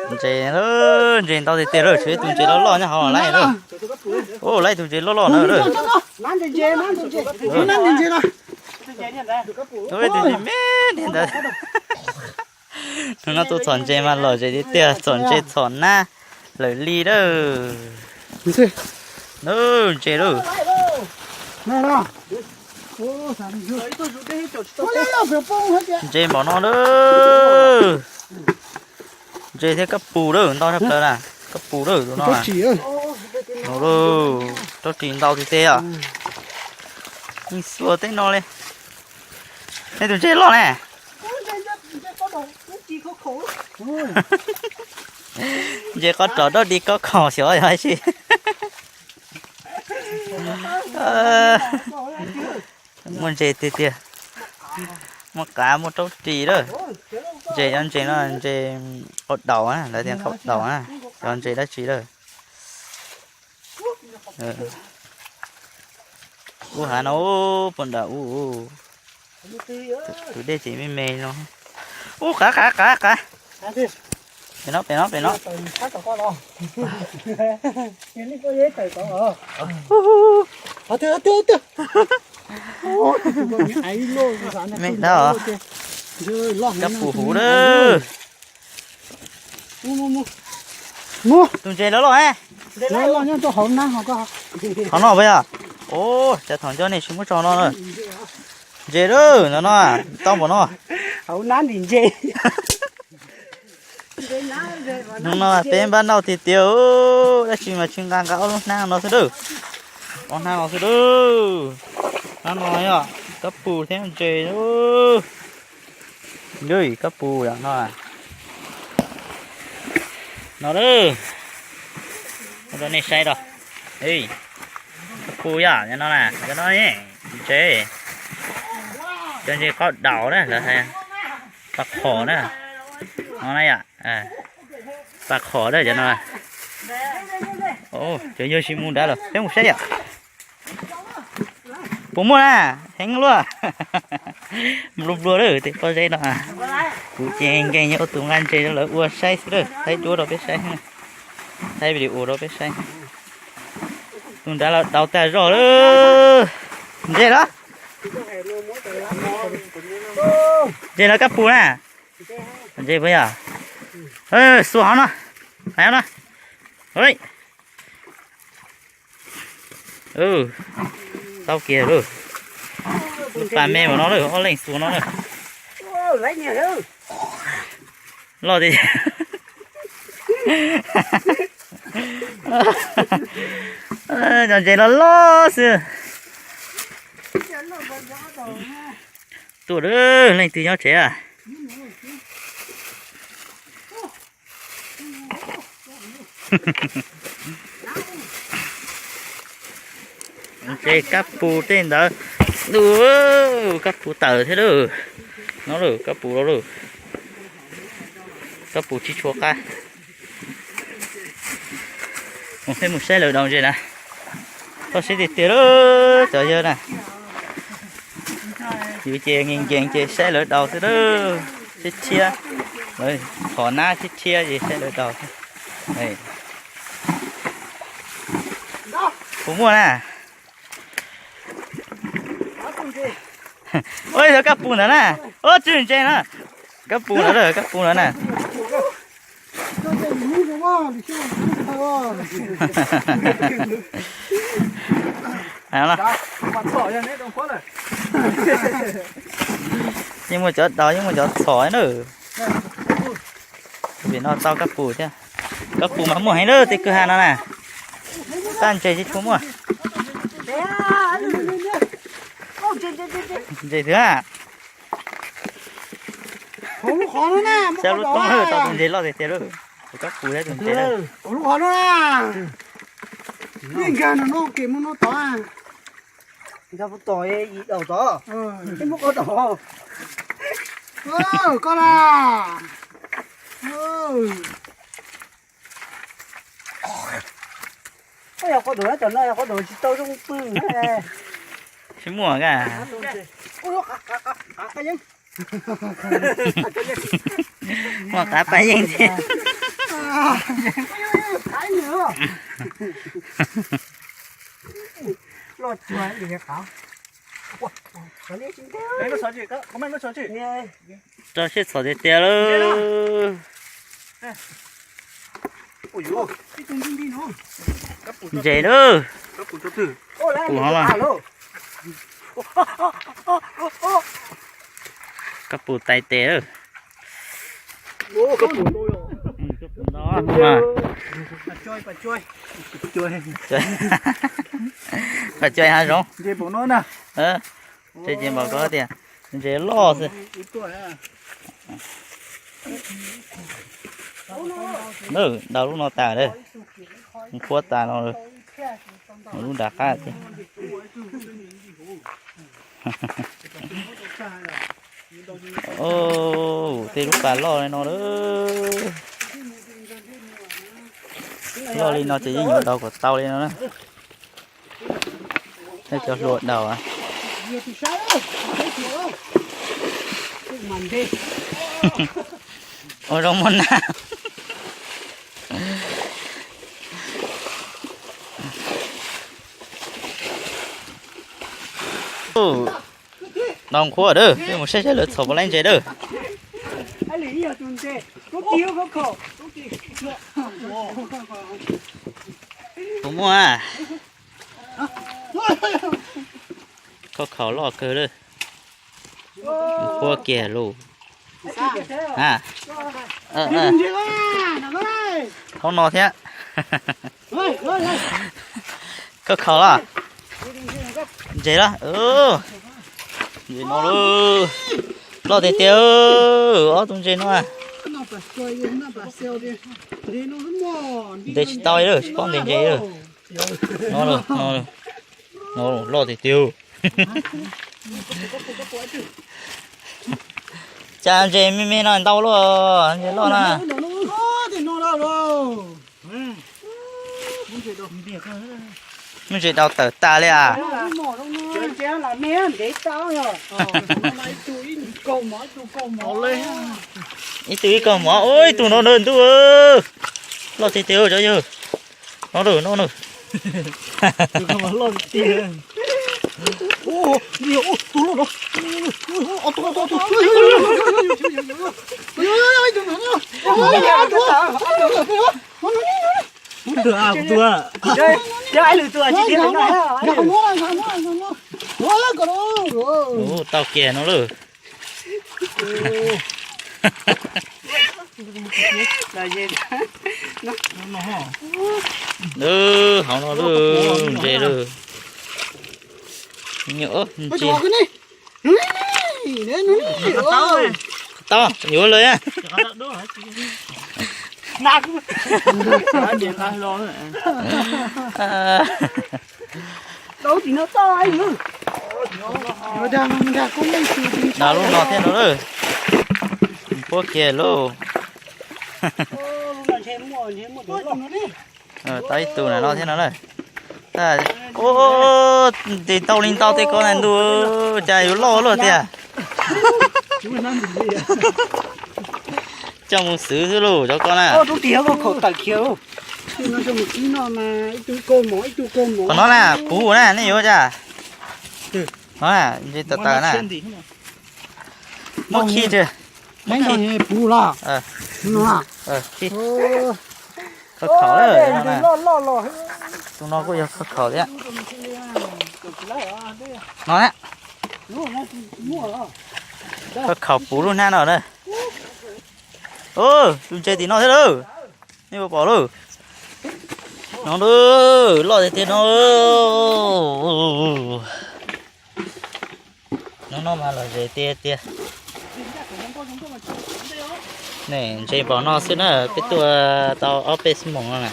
Ntses, ntses ntau tiag tiag lawm, tshuav ib tug ntses loj loj nyob hauv lawm. Ua, lawv tus ntses loj loj na lawm. Tus ntses me ntawd. Hnub no tuaj txhom ntses mas lom zem tiag tiag, txhom ntses txhom nab lawm li lawm. Ntses lawm. Ntses npaum no lawm. Ntses thiab kab pus lawm, ntau tshaj plaws na. Kab pus lawm tus no. Rau ris ntau tiag tiag os. Yeej xuas tej no li. Nej tus ntses loj ne. Ntses qov rov dawb di kob khaus xyov yog dab tsi. Muaj ntses tiag tiag. Muaj qav muaj raub ris lawm. Ntses, cov ntses no ntses qau daus na, lawv tias qau daus na. Cov ntses dab tsi lawm. Ub, hav no puag nram ub. Tus dej tseem me me no. Ub, qav qav qav qav. Pem no pem no pem no. Me ntag. Kab pus huv lawm. Tus ntses loj loj ne. Qhov no puas yog? Ub, cas thaum ncauj nej tsis muab tso no na. Ntses lawm no no, tau npaum no. Hnub no peb npaj nauj tiag tiag, dab tsi mas tsis nqa nqa ob lub hnab no xwb lawm. Ob hnab no xwb lawm. Hnab no yog kab pus thiab ntses. Kab pus yom no. No lawm, ua rau nej saib rau. Kab pus yom, cov no na, cov no ntses, cov ntses qau daus na, lawv hais pas khom na. No na yom, pas khom na cov no. Cov yawg tsis mus nrad lawm, peb mus saib yom. Puas muaj na, heev luaj. Nplua nplua lawm tej pob zeb no. Kuv ces nkees nkees ua tus nqa ntses rau lawv ua saib xwb lawm, thaij duab rau peb saib, thaij video rau peb saib. Tus nrad los daus tag zog lawm. Ntses los, ntses los kab pus na. Ntses puas yog? Xuas hov no, hov no. Tau kiag lawm. Lub pas me npaum no lawm, ob leeg xuas no na. Loj tiag. Cov ntses loj loj xwb. Tuaj lawm, leej twg nyob tsev a? Ntses kab pus tej ntawd. Kab pus tawm thiab lawm. No lawm, kab pus los lawm. Kab pus tsis tshua qab. Mus peb mus saib lawv daus ntses na. Txoj siab tiag tiag lawm cov yawg na. Yus ces nkees nkees ces saib lawv daus xwb lawm. Thiab thiab, lawv txhom nab thiab thiab ces saib lawv daus xwb. Puas muaj na? Ua, yog kab pus ntawd na. Ua, tswm ntses na. Kab pus ntawd, kab pus ntawd na. Yeej muaj cov daus, yeej muaj cov txhom na. Vim no tau kab pus thiab. Kab pus mas muaj heev lawm tej kwj ha no na. Tab ntses tsis tshua muaj. Ntses twg a? Saib lub toob lawm, tau tus ntses loj tiag tiag lawm. Tus kab pus thiab tus ntses lawm. Tus lub qhov no na. Yeej nkag no no kev mus no tod. Nkag puag tom yim daus tod. Muab koj daus. Koj na. Koj yog qhov daus na, cov no yog qhov daus tsis tau zoo pw na. Tsis muaj ka. Muaj qab paj yeej thiab. Rau siab txhom tiag tiag lawm. Ntses na. Pum hov los. Koj pum tais tes lawm. Pam cuag hav zoov. Ces npaum ko tias ntses loj xwb. Ntau lub no tas lawm. Qhuav tas no lawm. Lub nram qab tiag. Tej lub pas loj li no lawm. Loj li no ces yeej yuav daus kom tau li no na. Cov hluas daus. Ua zoo muaj nab. Ntaus nqhuav dawb, peb mus saib saib lawv txhom puas laib ntses dawb. Tus muaj. Khauj khaum loj kawg lawm. Nqhuav kiag lauj. Hauv no thiab. Khauj khaum los. Ntses los. Ntses no lauj. Loj tiag tiag. Ob tug ntses no. Ntes tsis tau li, tsis paub ntes ntses li. No, no, no loj tiag tiag. Cas ntses me me no ntau luaj, ntses loj na. Muab ntses daus tawm tas li as. Ib tug ib kaug mov, ib tug no na ntuj. Loj tiag tiag cov yawg. No na, no na. Tus, tus, tus. Ua, tau kiag no lauj. Hauv no lawm, ntses lawm. Ntses. Tau, yuav lawm. Nqa lub no thiab no lawm. Puab kiag lauj. Tau ib tug na no thiab no na. Ntes ntau li ntau tej ko na ntuj, cas yuav loj luaj tiag. Coj mus xwv xwb lauj cov ko na. Qhov no na, puv na, nej yuav cas? No na, ntses tawm tawm na. Muab khi. Puv los. Khi. Khauj khaum lawm no na. Tus no kuj yog khauj khaum thiab. No na. Khauj khaum puv lub hnab no na. Tus ntses tim no thiab lawm. Nej puas pom lauj? No loj tiag tiag no. No no mas lom zem tiag tiag. Ne, ntses npaum no xwb na, peb tuaj tau ob peb xuab moos no na.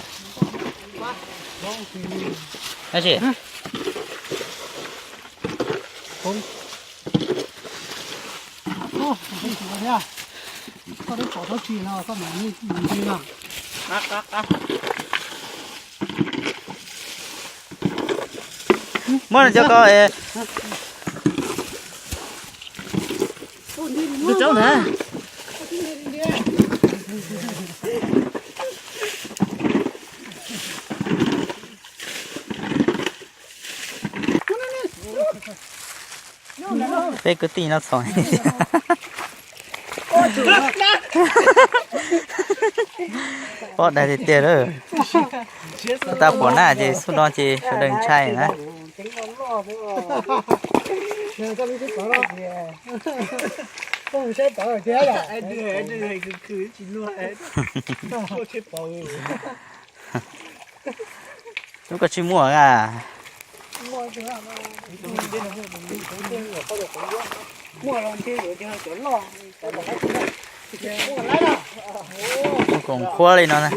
Muab cov ko. Tus tsaub ntawd. Peb kwv tij no txhoov. Pob dai tiag tiag lawm. Tau pom na ces xub no ces sawv daws ntshai na. Lub koj tsis muaj a. Koom qhuab li no na.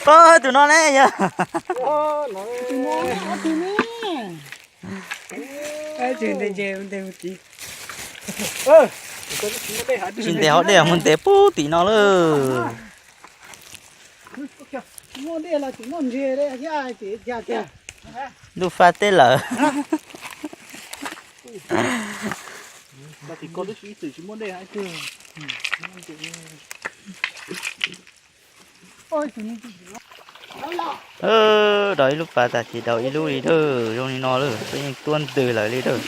Pab tus no ne yog. Tsis ntes hauv dej mus ntes pub tim no lawm. Lub fab teb lawm. Daus ib lub pas tas ces daus ib lub li lawm, zoo li no lawm, peb yeej tuab ntwg lawm li lawm.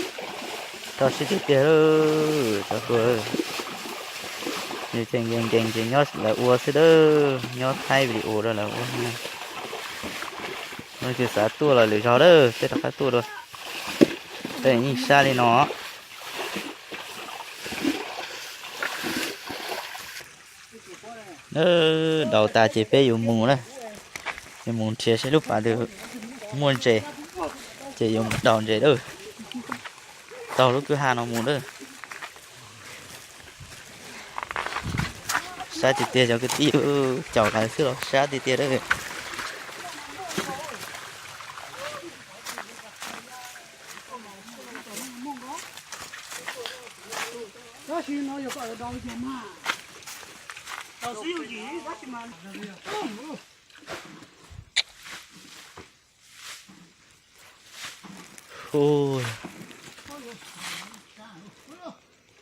Rau siab tiag tiag lawm cov hluas. Nws ces nkees nkees ces nyob lawv ua xwb dawb, nyob thaij video rau lawv ua. Leej twg xav tuaj los lwm zaug dawb, peb rov qab tuaj dua. Peb yeej sab li no. Daus tas ces peb yuav mus na, yuav mus nrhiav seb lub pas twg muaj ntses, ces yuav mus daus ntses dawb. Taug lub kwj ha no mus dawb. Sab tiag tiag cov kwv tij, caum lawv xwb los sab tiag tiag dawb.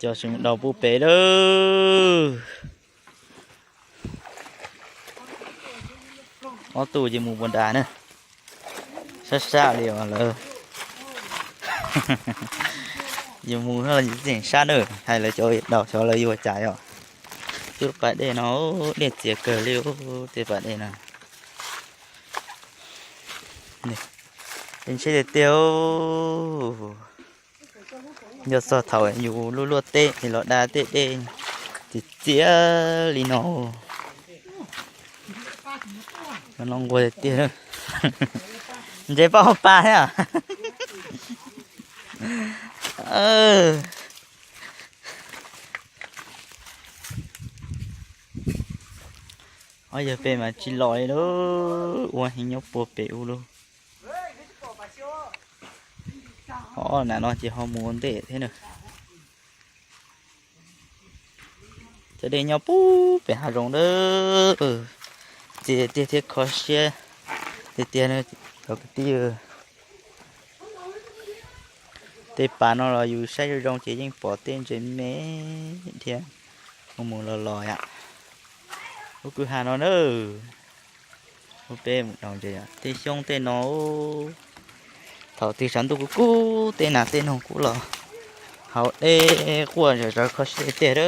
Cov tseem daus pub pem lawm. Ob tug ces mus puas nrad na. Sab sab li os lawv. Yus mus no los yus tseem sab na, hais lawv cov daus xyov lawv yuav cas os. Twb pas dej no, dej txias kawg li tej pas dej no. Tej ntshe tiag tiag. Yog txog thaum yus luaj luaj teb es los da tej dej txias txias li no. No nquag tiag tiag. Ntses paj hauv pas thiab. Ob yawg pem mas tsis los li lauj, ua heev nyob puag pem ub lauj. Ho na no ces ho mus ua ntej thiab na. Cov dej nyob puag pem hav zoov dawb, txias tiag thiab kho siab tiag tiag cov kwv tij. Tej pas no los yus saib zoo zoo ces yeej pom tej ntses me dhia mus mus los los yom. Lub kwj ha no na, ua peb mus daus ntses tej xyoob tej no. Thaum twg tshav ntuj kub kub tej nas tej noog kub los haus dej quaj zom zaws kho siab tiag tiag.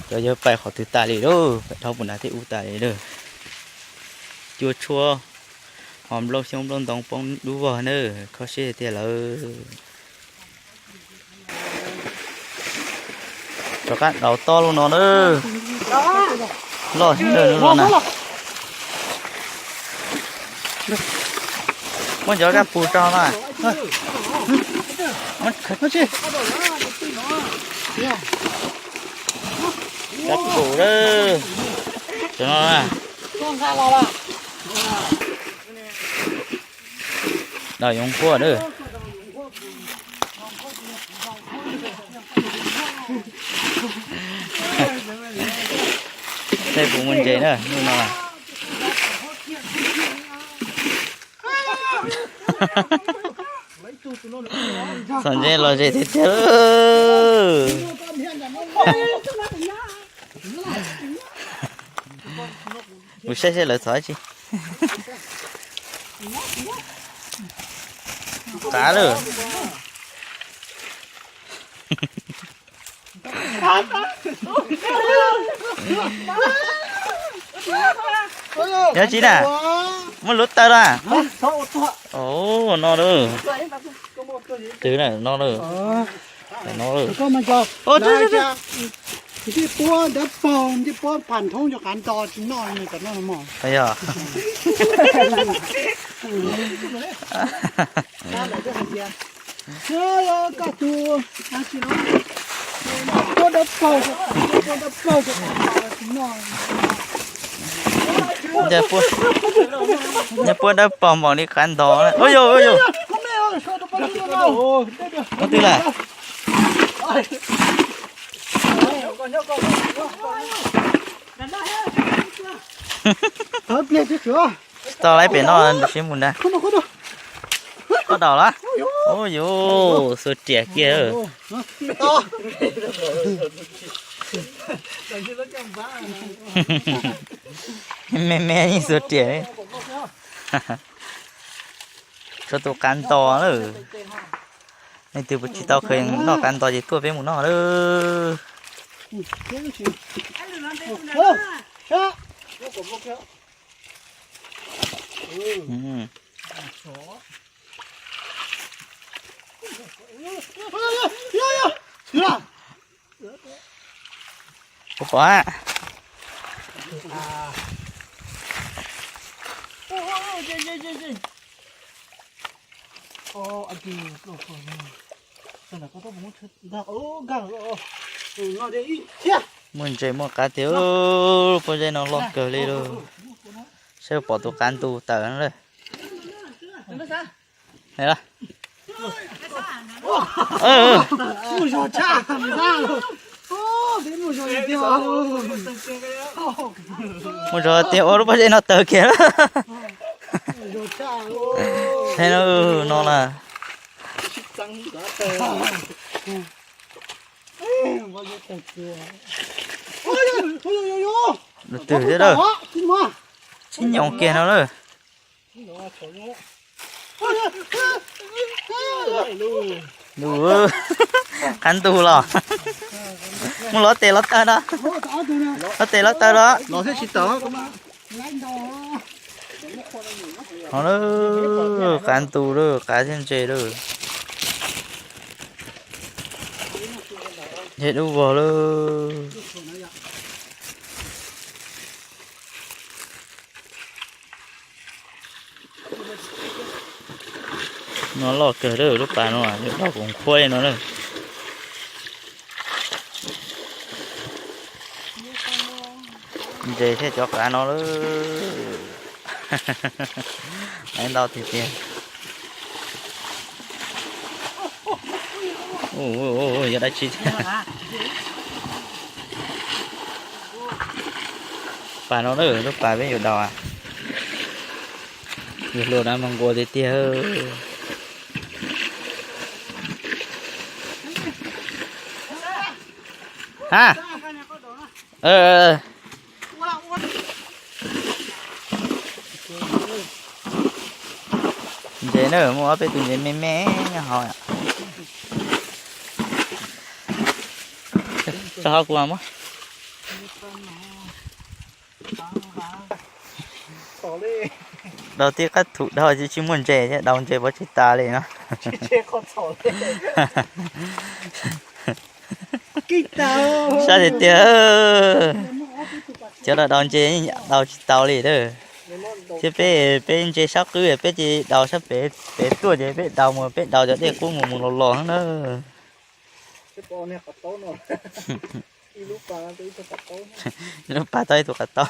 Cov yawg pais qhov twg tas li lauj, pais dhau puag nrad tej ub tas li lauj. Cua tshuab, ho nplooj xyoob nplooj ntoo poob dub vog na, kho siab tiag lawm. Rov qab daus tob lub no na. Loj heev lawm lub no na. Muab cov kab pus tso mas. Kab kum lawm. Cov no na. Los yoov quaj lawm. Tej kuv mus ntses na hnub no. Txhom ntses los ze tiag tiag. Kuv saib saib lawv txhom dab tsi. Qav lawm. Yog tsi na, muaj lub taw na. O, no lawm. Twg na, no lawm. No lawm. Ncej puab dawb paug, ncej puab pham nthoob cov qav nto tsis noj li cov no mog. Yog. Koj tus puab dawb paug, puab dawb paug cov qav nto tsis noj. Ncej puab dawb paug npaum li qav nto. Ua yog, ua yog. Ua twg lawm? Tsis tau lawm, pem no sib mus ntag. Koj daus los? Ua yog, xuas riam kiag. Me me yeej xuas riam. Tshuav tus qav nto lawm. Leej twg tsis tau kheev noj qav nto ces tuaj peb mus noj lawm. Kuv pom. Muaj ntses muaj qav tiag, pob zeb no loj kawg li lauj. Saib pom tus qav ntu tawm na. Mus zov tiag ua lub pob zeb no tawg kiag. He no na. Lub twg thiab lawm. Tib nyoos kiag no lawm. Qav ntu los. Mus lov tes lov taw no. Lov tes lov taw no. Ho lawm, qav ntu lawm, qav thiab ntses lawm. Yog dub vog lawm. No loj kawg lawm, lub pas no yuav dog kuv qhuab li no na. Ntses thiab cov qav no lawm. Ntau tiag tiag. Yog dab tsi thiab? Pas no na, lub pas peb yuav daus. Yog luag na mas nquas tiag tiag. Ha. Ntses na, muaj ob peb tus ntses me me nyob hauv. Tso hauv kuv muab. Daus tib qab thum daus tsis muaj ntses thiab, daus ntses puas tsis tas li no. Sab tiag tiag. Cov daus ntses daus tsis tau li lawm. Thiab peb, peb ntse sab qwb, peb ces daus sab pem, pem tuaj ces peb daus mus, peb daus cov dej qub mus mus los los na. Lub pas tau ib tug qav taub.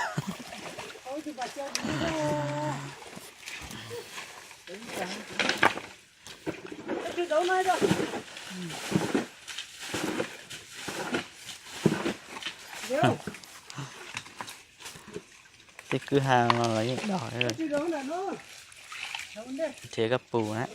Tej kwj ha no los yeej daus, nrhiav koj pus na.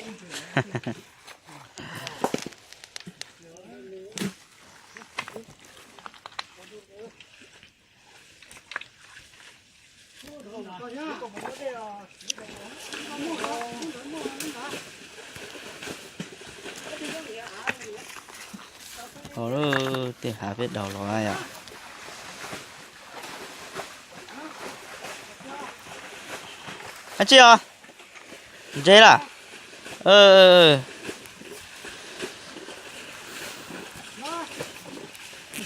Hauv lub tej hav peb daus los na yom. Ab tsi os, ntse lawm.